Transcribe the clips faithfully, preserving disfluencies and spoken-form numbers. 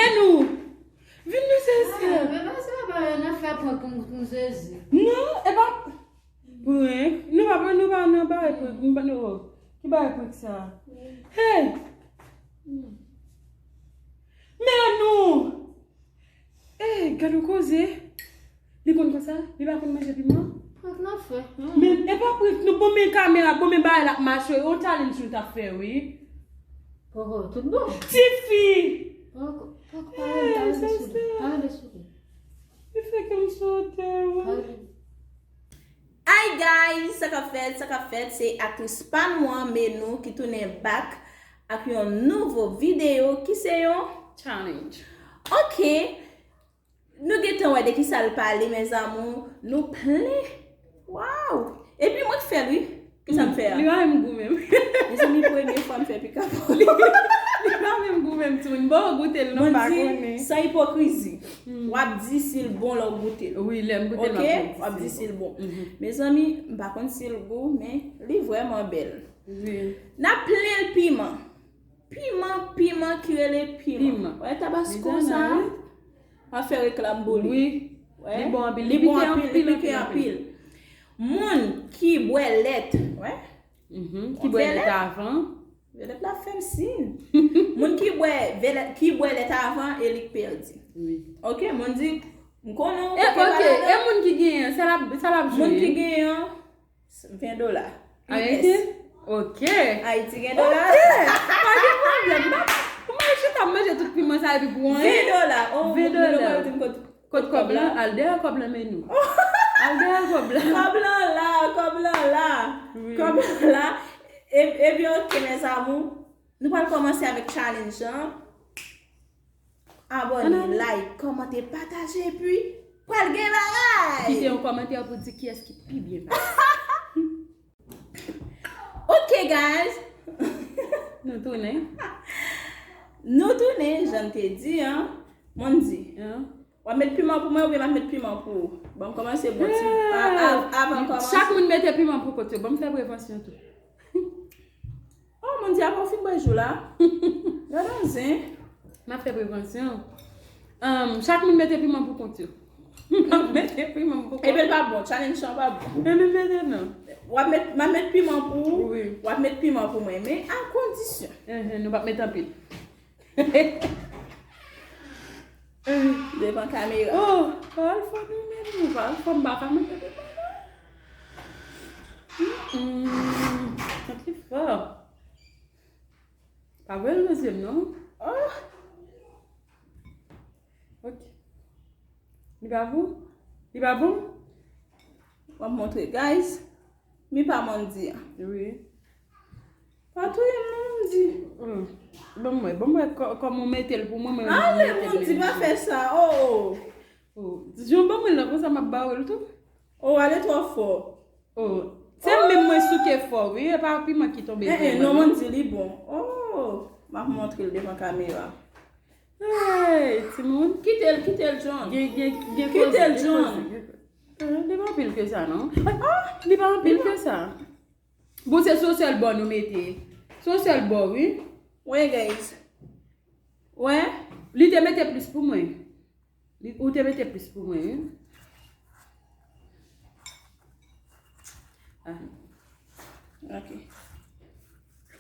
Menou! Vin nou sezi. Ah, men pa sa, pa, n ap fè prank pou, pou sezi. Non, e pa prank. Nou pa, nou pa nan bagay prank. Nou pa, nou, ki bagay prank sa? Hey! Menou! Ey, gad yon koze. Li konn konsa? Li pa konn manje piman? Prank n ap fè. Men, e pa prank, nou bon men kamera, bon men bagay l ap mache, yon challenge nou t ap fè, wi. Poko, tout bon. Tifi! Poko, poko, pa rele, pa rele sou li. Pa rele sou li. Li fè kè m sote, wi. Pa rele. Hi guys, sa k ap fèt, sa k ap fèt, se aktris pa nou an, Menou, ki tounen back ak yon nouvo videyo ki se yon challenge. Ok, nou gentan wè de ki sa l pale, mes amours, nou plen. Waw! Epi mwen k fè l, wi. Ki sa m fè a? Li pa menm gou menm. Mezanmi, premye fwa m fè pika pou li. Li pa menm gou menm, tou. M poko goute l, non, m pa konnen. San ipokrizi. W ap di si l bon lè w goute l. Wi, lè m goute l, m ap di si l bon. Mezanmi, m pa konn si l gou, men li vrèman bèl. Wi. N ap plen l piman. Piman, piman ki rele piman. Piman. Wè tabasko sa a? Wi. M ap fè reklam pou li. Wi. Wè. Li bon anpil. Li bon anpil, li pike anpil. Moun ki bwè lèt, wè. Ki bwè lèt avan. Vèlèt la fè m sin. Moun ki bwè, vèlèt, ki bwè lèt avan, e li k pèdi. Wi. Ok, moun di, m konnen w. E, ok, e moun ki genyen, sa l ap, sa l ap jwe? Moun ki genyen, ven dola. Ayiti? Ok. Ayiti gen dola. Ok. Pa gen pwoblèm. Pou mwen chita manje tout piman sa epi pou anyen. Ven dola. Oh, ven dola. Kot kòb la? Al dèyè kòb la, Menou. Al dèyè kòb la. Kòb lan la, kòb lan la. Wi. Kòb lan la. E, ebyen, ok, mes amours. Nou pral kòmanse avèk challenge lan. Abòne, like, kòmante, pataje, epi pral gen bagay. Kite yon kòmantè pou di kiyès ki pi byen pase. Ok, guys. Nou tounen. Nou tounen, jan m te di an. Mwen di. W ap met piman pou mwen oubyen m ap met piman pou ou? Bon, m kòmanse bon ti. A, a, avan kòmanse. Chak moun mete piman pou kont yo. Bon, m fè prevansyon tou. Oh, moun di apre w fin bwè jou la. Gad yon zen. M ap fè prevansyon. Ahn, chak moun mete piman pou kont yo. M ap mete piman pou kont yo. Epi l pa bon, challenge lan pa bon. Epi mete non. W ap met, m ap met piman pou ou. Wi. W ap met piman pou mwen, men a kondisyon. Enhen, nou p ap met anpil. Devan kamera. Oh, pa al fò nou menm, nou pa al fò, m pa ka mete devan non. Mm, mm. Sa ki fò. Pa vwè l nan zye m non. Oh. Ok. Li pa bon? Li pa bon? W ap montre, guys. Mi pa mandi an. Wi. Pa touye m non, mandi. Hmm. Ban m wè, ban m wè kò-, kòman w mete l pou mwen, mwen mete l. Ale, mandi, pa fè sa. Oh, oh. Oh. Jan w ban mwen l la, konsa m ap ba w l tou. Oh, ale twò fò. Oh. Se menm mwen souke fò, wi. E pa piman ki tonbe vrèman non, mandi, li bon. Oh. M ap montre l devan kamera. Hey, timoun. Kite l, kite l, John. Gen, gen, gen koze, gen koze, gen koze. Kite l, John. Eh, li pa anpil ke sa, non. Ah, li pa anpil ke sa. Bon, se sou sèl bò nou mete. Sou sèl bò, wi. Wè, guys. Wè. Li te mete plis pou mwen. Li, ou te mete plis pou mwen, wi. Ah. Ok.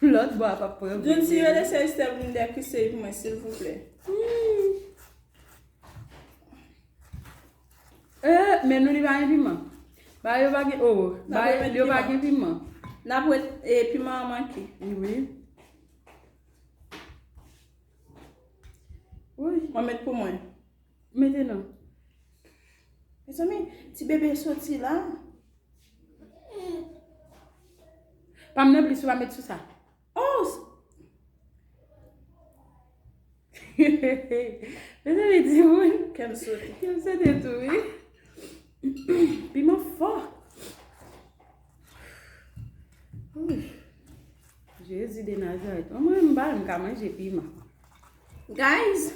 Lòt bò a p ap pran. Doun, si yo lese Esther vin dekise pou mwen, silvouplè. Hmm. Eh, men nou li pa gen piman. Ba yo pa gen, oh, ba yo pa gen piman. N ap wè, eh, piman an manke. Wi. Wi. Mwen met pou mwen. Mete non. Mezanmi, ti bebe soti la. Pa m nan plis, ou pa met sou sa. Oh! Mezanmi, timoun. Kè m sote. Kè m sote tou, wi. Piman fò. Ui. Jezi de Nazarèt. Mwen, m pa, m ka manje piman. Guys,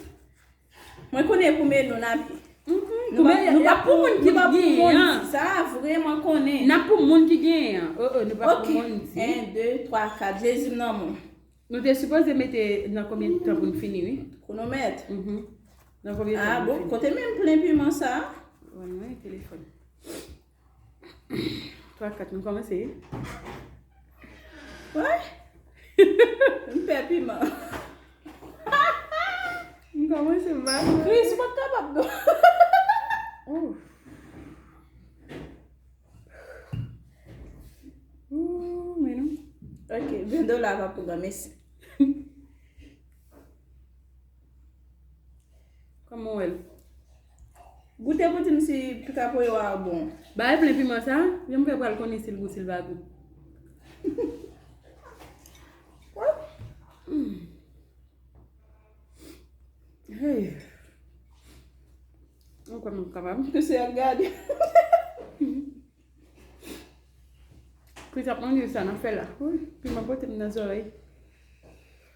mwen konnen pou Menou n ap. Mhm. Nou pa, nou pa pou moun ki genyen an. Sa vrèman konnen. N ap pou moun ki genyen an. Oh, oh, nou pa pou moun di. Ok. En, de, twa, kat. Jezi m nan men w. Nou te sipoze mete nan konbyen tan pou n fini, wi. Kwonomèt. Mhm. Nan konbyen tan pou n fini? Ah bon, kote menm plen piman sa? Wè, mwen, telefòn. Twa, kat, nou kòmanse. Wè? M pè piman. M kòmanse mal. Chris, mwen kapab non. Oh. Ooh, men non. Ok, ven dola pa pou granmesi. Kòman w wè l? Goute pou di m si pikapoyo a bon. Bagay plen piman sa, jan m fè pral konnen si l gou, si l pa gou. Mm. Hey. Mwen kwè mwen kapab. Se ap gade. Chris ap manje sa nan fè la. Wi, piman pote m nan zòrèy.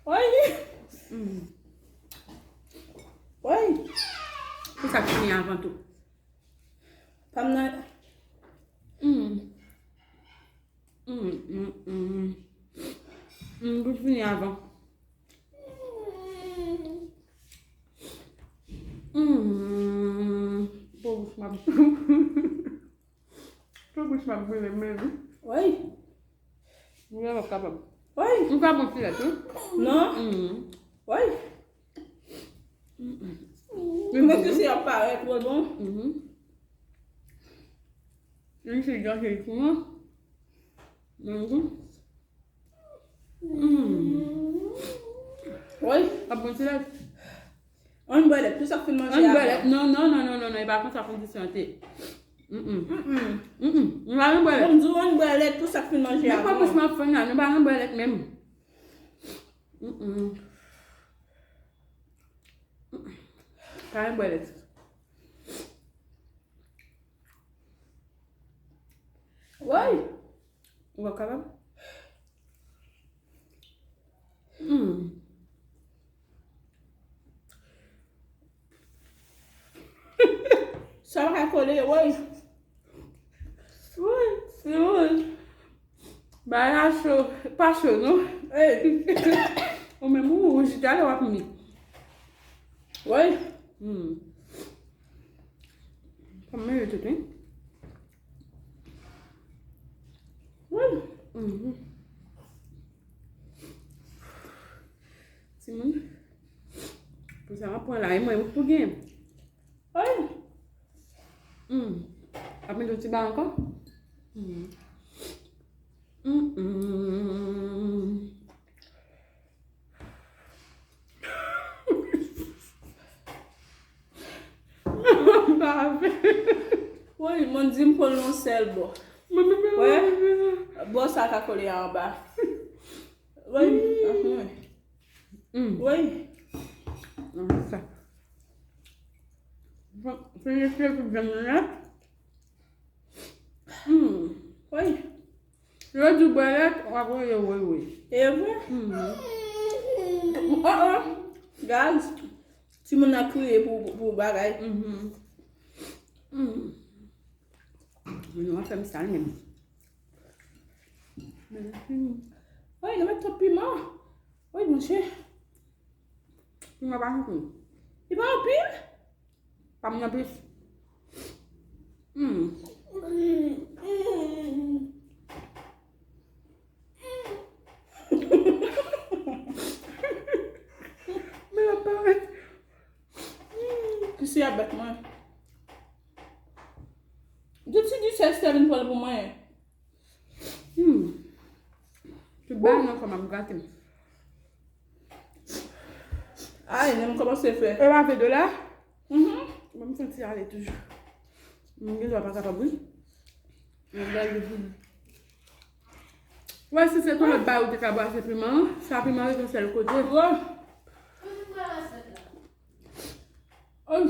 Wi. Mm. Wi. Pou sa k fini avan tou. Pa m nan. Mm. Mm, mm, mm. Mm, pou fini avan. Mm. Po bouch m ap, po bouch m ap brile menm. Wi. Mwen pa kapab. Wi. M pa bon silèt, wi. Non. Mm. Wi. Mm, mm. Mwen si se ap parèt, wi, bon. Mhm. Li se jan se piman. Nan gou. Mm. Wi. Ap bon silèt. Ann bwè lèt, tout sa k fin manje a. Ann bwè lèt. Non, non, non, non, non, non, e pa konsa kondisyon an te. Mm, mm. Mm, mm. Mm, mm. Nou pa ann bwè lèt. Bon, m di w ann bwè lèt, tout sa k fin manje a. Men pa bouch m ap fann la, nou pa ann bwè lèt menm. Mm, mm. Mm, mm. Pa ann bwè lèt. Woy! Ou pa kapab? Hmm. Sa pa ka kole, woy. Woy, se woy. Bagay la cho, pa cho, non? Ey. Ou menm, ou wouj, talè w ap mi. Woy. Hmm. Fò m mele tout, wi. Wi. Mhm. Timoun. Pou sa, m ap pran la, e mwen, pou gen. Ay. Hmm. Ap met yon ti ba ankò? Hmm. Hmm, hmm. Woy, mwen di m pran yon sèl bò. Wè, bò sa ka kole anba. Woy, ahn. Mm. Woy. Nan sa. Bon, se yon sèl pou grann nan. Mm. Woy. Yo di bwè lèt, w ap rele woy woy. E vre? Mm. Oh, oh. Gaz. Timoun nan kriye pou, pou bagay. Mhm. Mm. Nou ap fè m sal menm. Woy, nou met twòp piman. Woy, monchè. Piman pa anpil. Li pa anpil? Pa m nan plis. Hmm. Men la parèt. Kisi a bèt mwen. Di ti di sèl Sterling pran l pou mwen. Hmm. Tout bagay nan kò m ap gate m. Ay, men m kòmanse fè. E lave do la? Mhm. Mwen m santi ale toujou. Mwen gen dwa pa kapab, wi. Mwen gade pou. Wè, si se ton lòt bagay ou te ka brase piman an, sa piman ret yon sèl kote. Wè. Oy.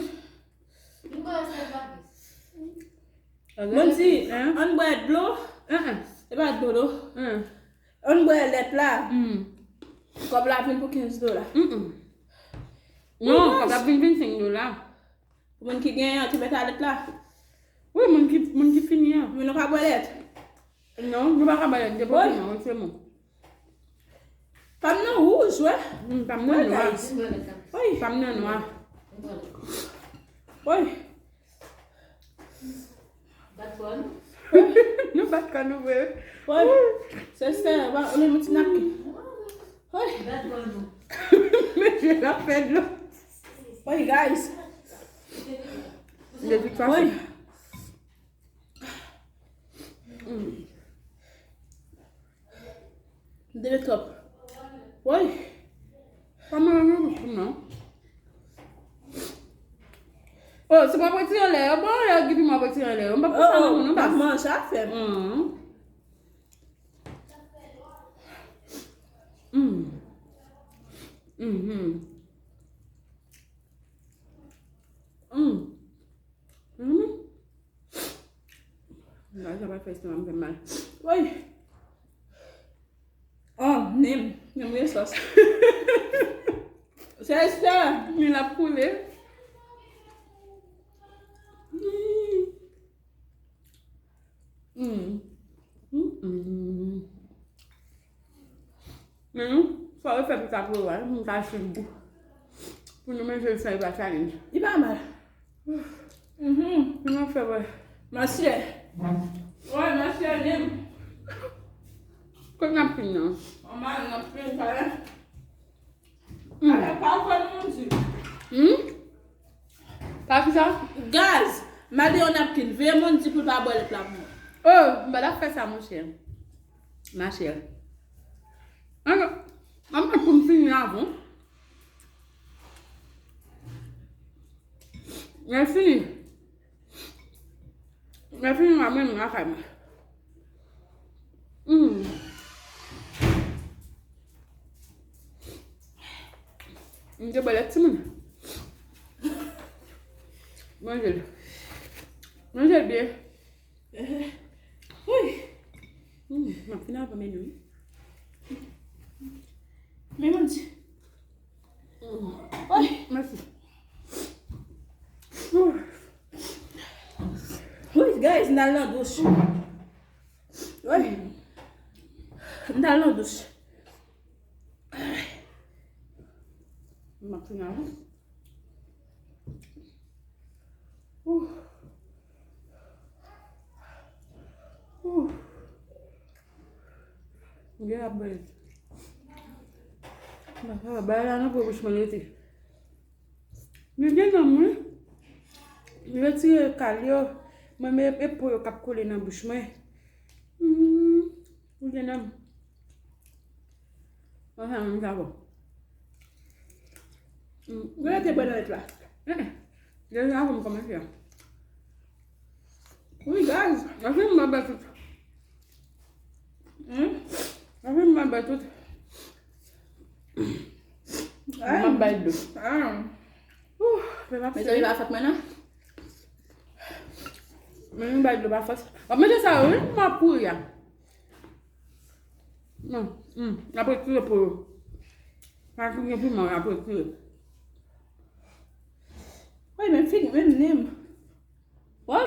Mwen di, hein? Ann bwè dlo. Hein, hein. E pa dlo, non. Hein. Ann bwè lèt la. Hmm. Kòb la vin pou kenz dola. Mm, mm. Non, kòb la vin vennsenk dola. Pou moun ki genyen an, ki mete a lèt la. Wi, moun ki, moun ki fini an. Men nou ka bwè lèt. Non, nou pa ka bwè lèt, depi piman, wi, se bon. Pa m nan wouj, wè. Hmm, pa m nan nwa. Wi. Pa m nan nwa. Wi. Nou bat kò nou vre. Wi. Se se, ba, ou menm ti napkin. Wi. Men je la fè dlo. Wi, guys. De tout fason. Wi. Mm. Dele twòp. Woy. Pa mwen menm pou non. Oh, se pa pou tire anlè. Bon, lè ki pi mwen pou tire anlè. Mwen pa pou sa non, non, pa manje afè. Mm. Mm. Mm-hmm. Mm. Mm. Gaz la pa fè estomak m fè mal. Woy. Oh, nen m. Nen m gen sòs. Se sa. Nen l ap koule. Mm. Mm. Mm, mm. Men nou, fò yo fè pita pou yo a, pou nou ka suiv pou nou manje l san yo pa challenge. Li pa mal. Mhm. Pou nou fè wè. Masyè. Wè, masyè, nen m. Kot n ap fin nan? Anba, n ap fin, pa la. Hmm. Ala, pa kwè nan Mondi. Hmm? Pa ki sa? Gaz, mande yon napkin. Veye Mondi pou l pa bwè lèt la pou mwen. Oh, m pa ta fè sa, monchè. Machè. An, an, an, pou m fini avan. Mwen fini. Mwen fini, mwen menm lakay mwen. Mm. M te bwè lèt timoun. Manje l. Manje l byen. Wi. Mm, m ap fin avan men nou. Men Mondi. Oy, mèsi. Wi, guys, n al nan douch. Wi. N al nan douch. M ap fin avan. Ouh. Ouh. Gen ap bay. Bay la nan po bouch mwen rete. Men gen nanm wi. Retire kal yo. Mwen men e po yo k ap kole nan bouch mwen. Hmm. Ou gen nanm. Mwen sa menm sa bon. Gade te bwè nan lèt la. Eh, eh. Deja avan m kòmanse a. Wi, gaz. Mwen fin mwen bay tout. Hmm? Mwen fin mwen bay tout. Mwen bay dlo. Ah. Ouh, men pa fòs. Mezanmi, pa fòt mwen non. Men mwen bay dlo pa fòs. Mwen manje sa yo, wi, mwen ap kouri a. Non, hmm, apre tire pou yo. Pa tou gen piman, apre tire. Woy, men figi, men nen m. Woy.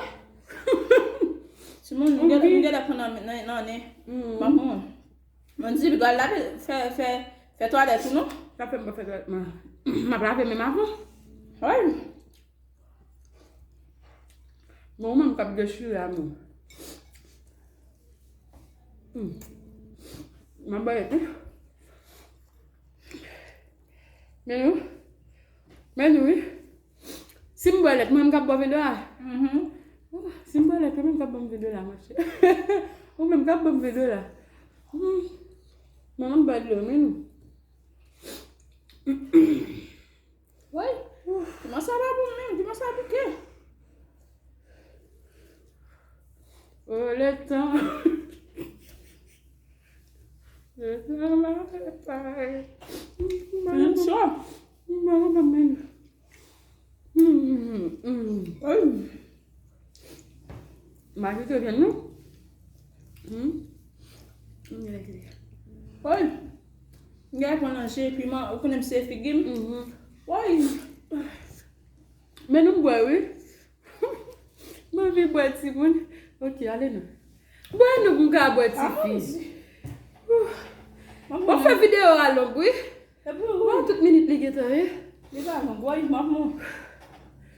Timoun, m gen, m gen lè pran nan, nan, nan nen. Hmm. Manman. Mwen di, piga lave, fè, fè, fè twalèt ou non. Sa fè m pa fè twalèt, mwen. M ap lave menm avan. Woy. Bon, ou menm k ap dechire a, non. Hmm. Mwen bay, wi. Men nou. Men nou, wi. Si m bwè lèt, mwen menm k ap bwè ven dola. Mhm. Si m bwè lèt, mwen menm k ap ban m ven dola, monchè. Ou menm k ap ban m ven dola. Hmm. Mwen menm bwè dlo, men nou. Woy, kòman sa va bon menm? Kòman sa bouke? Oh, le temps. Le temps va réparer. Menm sa. Mwen menm. Hmm, hmm, hmm. Woy. M ajoute vyann non. Hmm. Woy. M gen pran nan je piman, ou konnen m se figi m. Mhm. Woy. Men nou bwè wi. M anvi bwè timoun. Ok, ale non. Bwè nou pou m ka bwè tifi. Ouh. W ap fè videyo a long, wi. Bon, tout minit li gentan ye. Li pa long, woy, m ap mouri.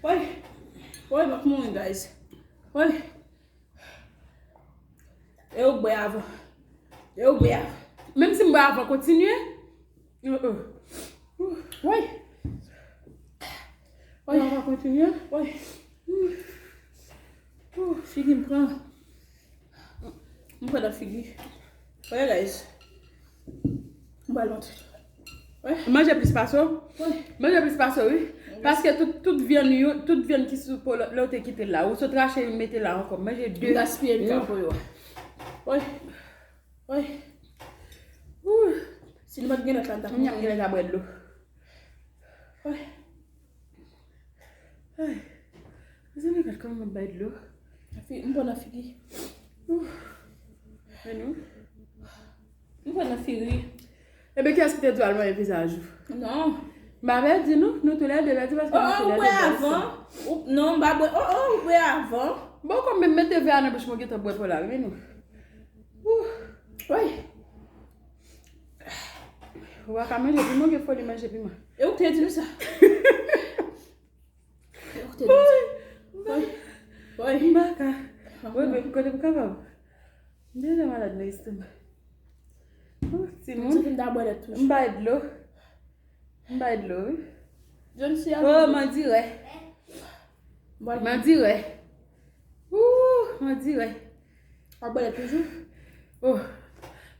Woy, woy, m ap mouri, guys. Woy. E ou bwè avan. E ou bwè avan. Menm si m bwè avan, kontinye. Woy. Woy. Avan, kontinye. Woy. Figi m pran. M pran nan figi. Woy, guys. M pral montre. Manje plis pase w. Manje plis pase w, wi. Paske tout, tout vyann yo, tout vyann ki sou po lè w te kite l la, ou sot rache youn mete la ankò. Manje de. M gaspiye l ka pou yo. Woy. Woy. Si nou pa t gen lòt la, m t ap mouri. Genlè ta bwè dlo. Woy. Ay. Mezanmi, gad kòman m ap bay dlo. M pran nan figi. Men nou. M pran nan figi. Ebyen, kiyès ki te di w al vanyen vizaj ou? Non. M pa pèdi, non. Nou toulède pèdi paske nou toulède bwè avan. Non, m pa bwè. Oh, oh, ou bwè avan. Bon, kòm menm mete vè a nan bouch mwen, gentan bwè pou la, wi, nou. Woy. Ou pa ka manje piman, gen foli manje piman. E ou te di m sa. E ou te di m sa. Woy. Woy. M pa ka. Woy, men kote m kapab. M deja malad nan estoma. Oh, timoun. M bay dlo. M bay dlo, wi. Oh, mandirè. Mandirè. Ooh, mandirè. W ap bwè lèt toujou? Oh,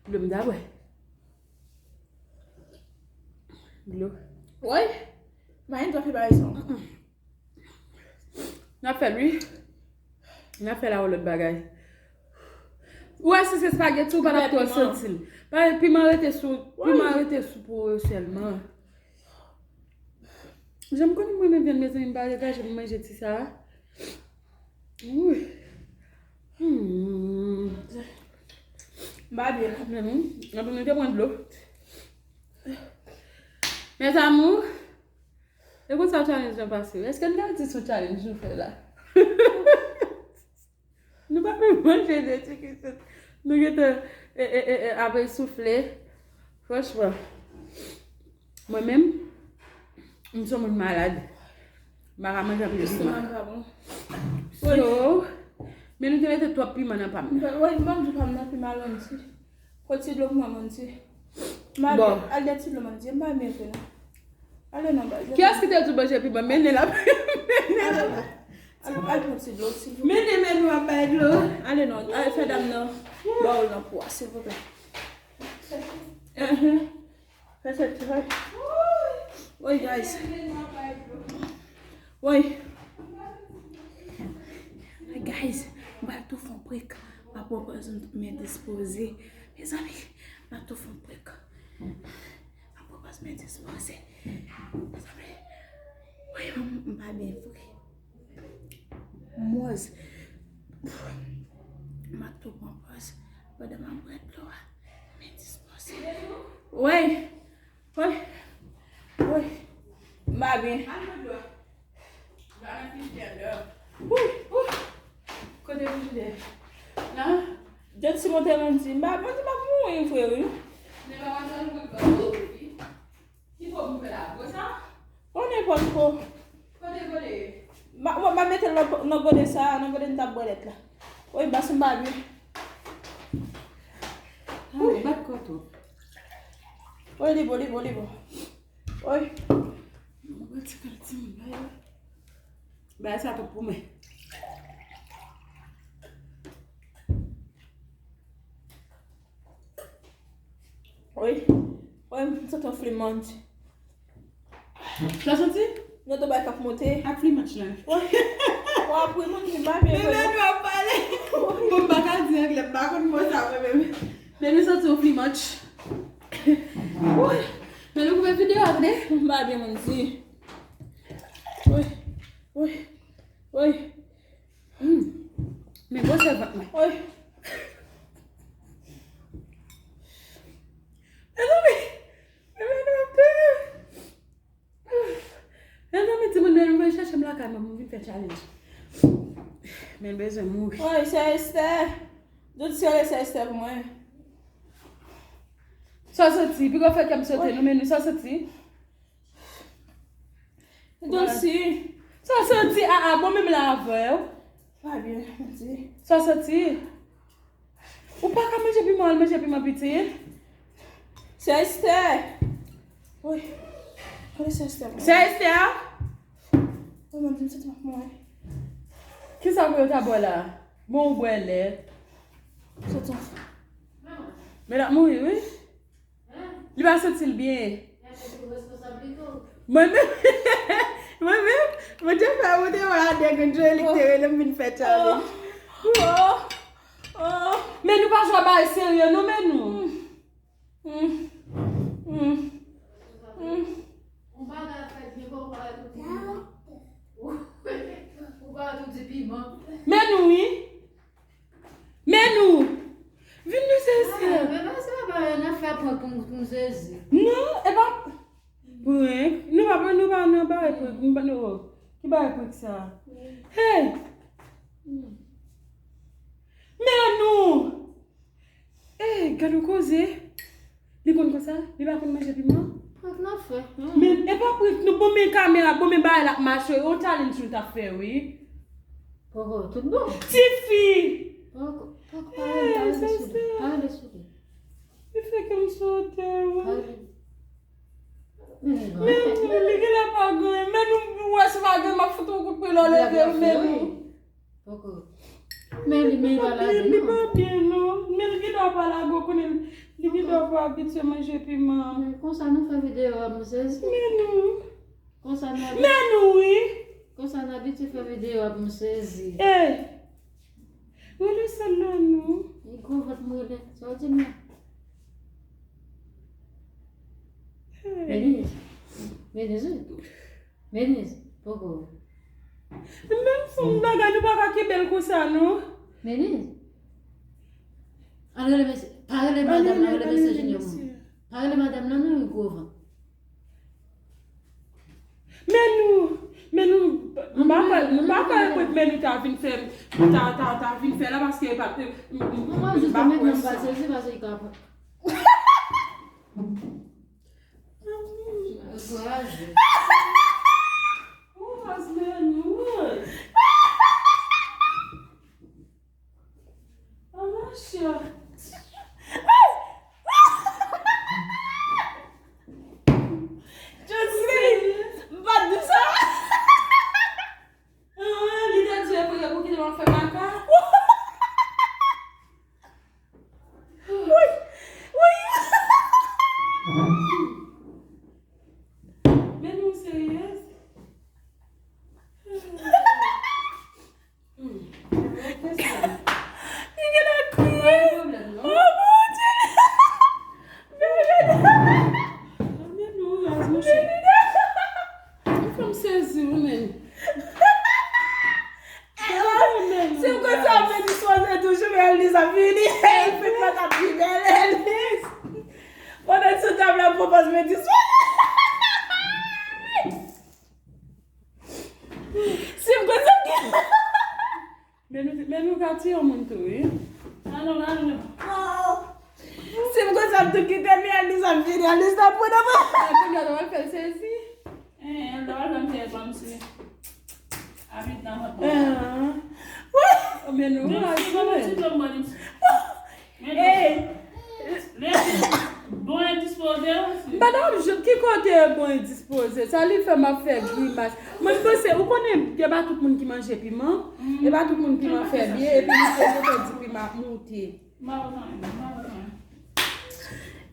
dlo m ta bwè. Dlo. Woy. Mayen dwa fè bagay sa. N ap fè l, wi. N ap fè l a yon lòt bagay. Ou wè, si se espageti, ou pa t ap twò santi l. Paske piman rete sou, piman rete sou po yo sèlman. Jan m konnen mwen menm vyann, mezanmi, m pa degaje m manje ti sa a. Wi. Hmm. M pa byen. Anpil nou te pran dlo. Mes amours, e konsa challenge lan pase. Èske n ka di se yon challenge nou fè la? Nou pa menm manje de ti kisit. Nou gentan, e, e, e, e, ap soufle. Franchman, mwen menm, m se yon moun malad. M pa ka manje anpil piman. Estomak pa bon. So, men nou te mete twòp piman nan pa m. Woy, m pa di pa m nan piman lonti. Kot ti dlo pou mwen, Mandy? Bon. Al dèyè ti dlo, Mandy. M pa byen vre, non. Ale non, baz. Kiyès ki te di w manje piman? Mennen la. Mennen la. Al, al pran ti dlo, silvouplè. Mennen, men nou ap bay dlo. Ale non, al fè dam nan ba w nan po a, silvouplè. Fè sèt ti fèy. Woy, guys. Woy. Guys, m pral tou fè yon prank. M ap pran pòz m endispoze. Mezanmi, m ap tou fè yon prank. M ap pran pòz m endispoze. Mezanmi. Woy, m, m pa byen vre. Mòz. M ap tou pran pòz pandan m ap bwè dlo a. Men dispoze. Woy. Woy. Woy. M pa byen. Al bwè dlo a. Al nan frijidè deyò. Woy. Woy. Kote frijidè? Nan? Jodi si monte Mandy. M pa, Mandy, m ap mouri vre, wi. Men pa madanm mwen, pa mouri. Ki po pou m fè la? Po sa? O, nenpòt po. Kote gode? Ma, ma, ma mete l nan, nan gode sa, nan gode m t ap bwè lèt la. Woy, bas m pa byen. Ale, bat kò twòp. Woy, li bon, li bon, li bon. Woy. Mwen ti kal timoun la, yo. Bagay sa twòp pou mwen. Wi. Wi, m santi yon flim, Mandy. Sa santi? Yon to bay k ap monte. Ak flimach la. Wi. W ap ri, Mandy, m pa byen vre, non. Men nou ap pale. Bon, m pa ka di anglè, m pa konn mo sa, mwen menm. Men nou santi yon flimach. Wi. Men nou koupe videyo a, tande? M pa byen, Mandy. Wi. Wi. Wi. Hmm. Men gwosè vant mwen. Oy. Mezanmi, mezanmi, mezanmi, mezanmi, timoun, men mwen chache m lakay mwen, mwen vin fè challenge. Men bezwen mouri. Oy, sè Estè. Dout sè, sè Estè pou mwen. Sa w santi? Piga w fè kè m sote, non, men nou, sa w santi? Dosi. Sa w santi? A, a, bon, menm la avè w. Pa byen, santi. Sa w santi? Ou pa ka manje piman, al manje piman, pitit. Sè Estè. Wi. Kote sè Estè? Sè Estè? Wi, mwen di m santi m ap mouri. Kisa pou yo ta bwè la? Bon, ou bwè lèt. Soti anfan. Men l ap mouri, wi. Li pa santi l byen. Mwen menm, mwen menm, mwen te fè, mwen te wè Adè gen Joe, li te rele m vin fè challenge. Oh, oh, oh. Men nou pa jwe bagay serye, non, men nou. Mm, mm, mm. Yon bagay fèt byen, bon, ou pa ret ou di piman. Ou pa ret ou di piman. Men nou, wi. Men nou. Vin nou sezi. Ah, men pa sa, pa, n ap fè prank pou, pou n sezi. Non, e pa prank. Nou pa, nou pa nan bagay prank. Nou pa, nou, ki bagay prank sa? Hey! Men nou! Ey, gad yon koze. Li konn konsa? Li pa konn manje piman? Prank n ap fè. Men, e pa prank, nou bon men kamera, bon men bagay la ap mache. Yon challenge nou t ap fè, wi. Poko, tout bon. Tifi! Poko, poko, pa rele, pa rele sou li. Pa rele sou li. Li fè kè m sote, wi. Pa rele. Men, men, men, li genlè pa gen. Men nou, nou wè si pa gen, m ap fout yon kout pwen lè w leve, men nou. Poko. Men li, men li pa lage, non. Li pa byen, non. Men li gendwa pa lage, w konnen, li gendwa pa abitye manje piman. Men konsa nou fè videyo a, m sezi. Men nou. Konsa nou abitye. Men nou, wi. Konsa nou abitye fè videyo a, m sezi. Ey. Rele sèl la, non. Li gwo vant m rele. Sa w di m la? Ey. Veniz. Veniz, wi. Veniz, poko. Menm fanm bagay, nou pa ka kenbe l konsa, non. Veniz. Al rele mesye. Pa rele madanm nan, rele mesye Junior. Pa rele madanm nan, non, li gwo vant. Men nou, men nou, m pa kwè, m pa kwè prank men nou ta vin fè, ta, ta, ta vin fè la, paske e pa, m, m, m pa kwè sa. Manman jis mete nan bal sezi, paske li ka pran. Ankouraje. Ou raz men nou. Anmachè. Joseline, m pa t di sa. Ah, li te di pou, pou kite m ap fè kaka. Woy! Woy! Men nou serye? Hmm. Li genlè kriye. Oh, Bondye. Men nou raz, monchè. Ou fè m sezi, ou menm. Si w konn sa, m te dispoze toujou, men Elise ap vini. L fin pran t ap vini, Elise. Pandan sou tab la, pwopòz m te dispoze. Si m konn sa, men nou, men nou ka tiye yon moun tou, wi. Alò, alò. Si m konn sa, m tou kite li, Elise ap vini, Elise ap pran nan men. Kounye a, w ap fè l sezi. Eh, Elda, w ap janm fè kòmsi. Abit nan vant mwen. Ah. Oh, men nou raz, wi. Men bon endispoze. Madanm Jout, ki kote bon endispoze? Sa li fè m ap fè grimas. Mwen panse, ou konnen, e pa tout moun ki manje piman. E pa tout moun piman fè byen, epi li fè di piman ap moute.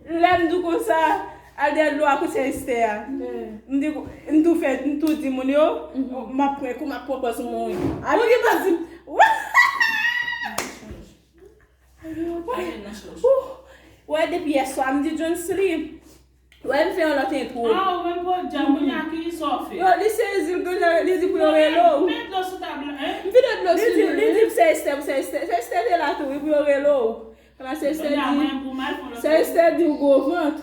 Lè m di w konsa, al dèyè dlo a kote Esther a. M di, m tou fè, m tou di moun yo, m ap pran kou, m ap pran pòz mouri. Amen. Ou pa di m. Wè, depi yèswa, m di Johnsley. Wè, m fè yon lòt entwo. Ah, ou menm pou djab, kounye a ki sa w fè? Yo, li sezi, l, li di pou yo rele w. Met dlo sou tab la, hein? M vide dlo sou li. Li di, li di, se Esther, se Esther, se Esther te la tou, wi, pou yo rele w. Kounye a se Esther di, se Esther di w gwo vant.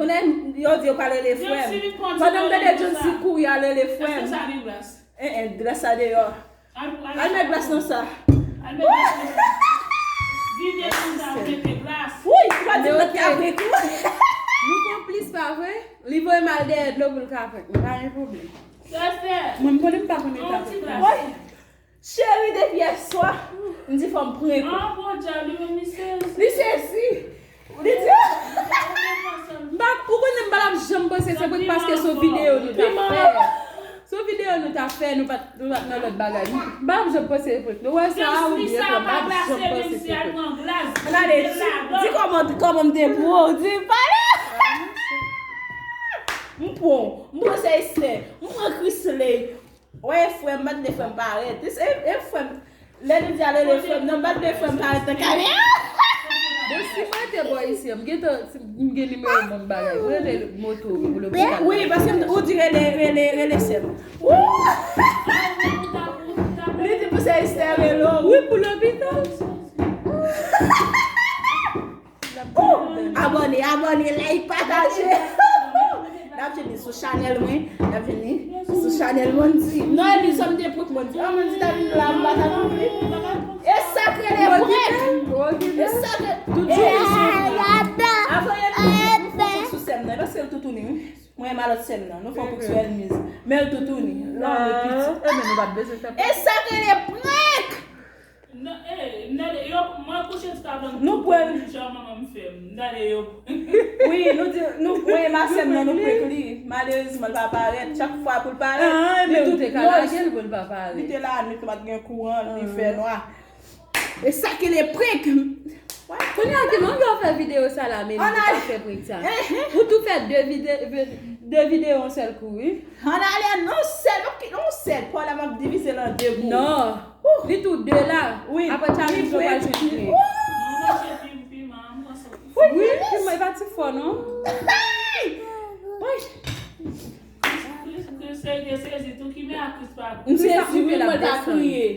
Kounye a yo di yo pral rele frè m. Pandan m tande Johnsley kouri al rele frè m. Èske sa gen glas? Eh, eh, glas sa deyò. Al met glas nan sa. Al met glas nan sa. Vide konsa, mete glas. Wouy, ou pa di lòt ka vre kou. Plis pa vre, li voye m al dèyè dlo pou l ka prank mwen. Pa gen pwoblèm. Mwen, m konnen m pa konn eta prank mwen. Cheri, depi yèswa, m di fò m prank ou. Li sezi. Li di, m pa, ou konnen m pa t ap janm panse se prank paske se yon videyo nou t ap fè. Se yon videyo nou t ap fè, nou pa t, nou pa t nan lòt bagay. M pa t ap janm panse se prank. Nou wè sa a, ou byen fè, m pa t ap janm panse se prank. Gade, di kòman, kòman m te bo, di pale. M pran, m pran Esther, m pran Chrisley. Wè, frè m, m pa t vle frè m parèt. E, e, e frè m, lè nou di ale le frè m, non, m pa t vle frè m parèt nan kamera. Bon, si mwen te bò isi, m gentan, si m gen nimewo moun bagay, mwen rele moto pou lopital. Wi, paske m, ou di rele, rele, rele sè m. Wou! Li di pou se Esther rele w. Wi, pou lopital. Abòne, abòne, like, pataje. N ap vini sou chanèl mwen, n ap vini sou chanèl Mondy. Non, epi sa m te prank Mondy. Ah, Mondy ta vin la, m pa ta kouvri. E sa k rele prank. E sa k rele. Avan yè m fè prank sou sè m nan, paske l toutouni, wi. Mwen, malòt sè m nan, nou fè prank sou Elmiz. Men l toutouni. Non, li piti. E sa k rele prank. Non, eh, m tande yo, mwen kouche tout avan m. Nou pran jan manman m fè m. M tande yo. Wi, nou di, nou, mwen e masè m nan, nou prank li. Malerezman, l pa parèt. Chak fwa pou l parèt, ah, li tout te ka lage l pou l pa parèt. Li te la nwit, pa t gen kouran, li fè nwa. E sa ki le prank. Kounye a, ki mank yo fè videyo sa la, men nou pa fè prank sa. Ou tou fè de vide-, de videyo yon sèl kou, wi. Ann ale, non sèl, ok, non sèl. Pwa la m ap divize l an de pou ou. Non. Li tou de la. Wi. Apre challenge yo pral jwenn prank. Wi, piman e pa ti fò, non. M sezi, wi, mwen pa kriye.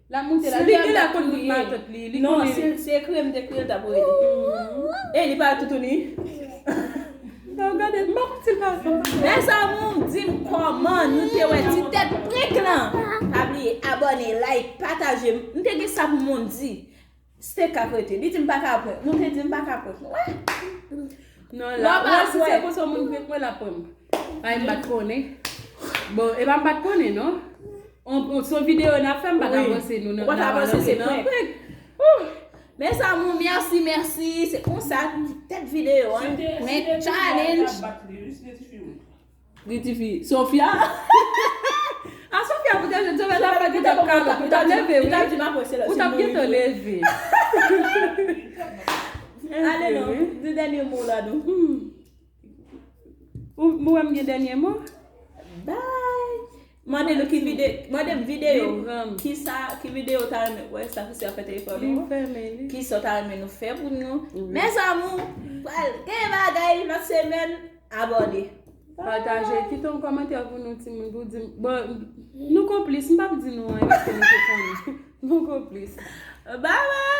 L ap moute la, li gen la konn bout matant li, li konnen. Non, se, se kriye m te kriye l t ap rele. E li pa toutouni. Non, gade, m pa konn si l pa fè. Mes amours, di m kòman nou te wè ti tèt prank lan. Pa bliye abòne, like, pataje. M te gen sa pou Mondy. Steak ap rete. Li di m pa ka prank. Nou te di m pa ka prank. Wè. Non, la, wè, si se konsa moun prank mwen, l ap prank mwen. Ay, m pa t konnen. Bon, e pa m pa t konnen, non. On, on, se yon videyo n ap fè, m pa t avanse nou nan, n ap avanse nan prank. Mes amours, mèsi, mèsi. Se konsa, tèt videyo, hein. Men challenge. Li tifi. Sofia. A Sofia, pou te jwenn Sofia, t ap fè, ou t ap kale, ou t ap leve, wi. Ou t ap gentan leve. Ale non, di dènye mo la, non. Ou, ou wè m gen dènye mo? Bye. Mande nou ki vide-, mande m videyo. Kisa, ki videyo w ta renmen wè sa ki se afè telefòn ou? Kisa w ta renmen nou fè pou nou? Mes amours, pral gen bagay lòt semèn. Abòne. Pataje, kite yon kòmantè pou nou, timoun, pou di m. Bon, nou konplis, m p ap di nou anyen, paske nou te konnen. Nou konplis. Bye bye.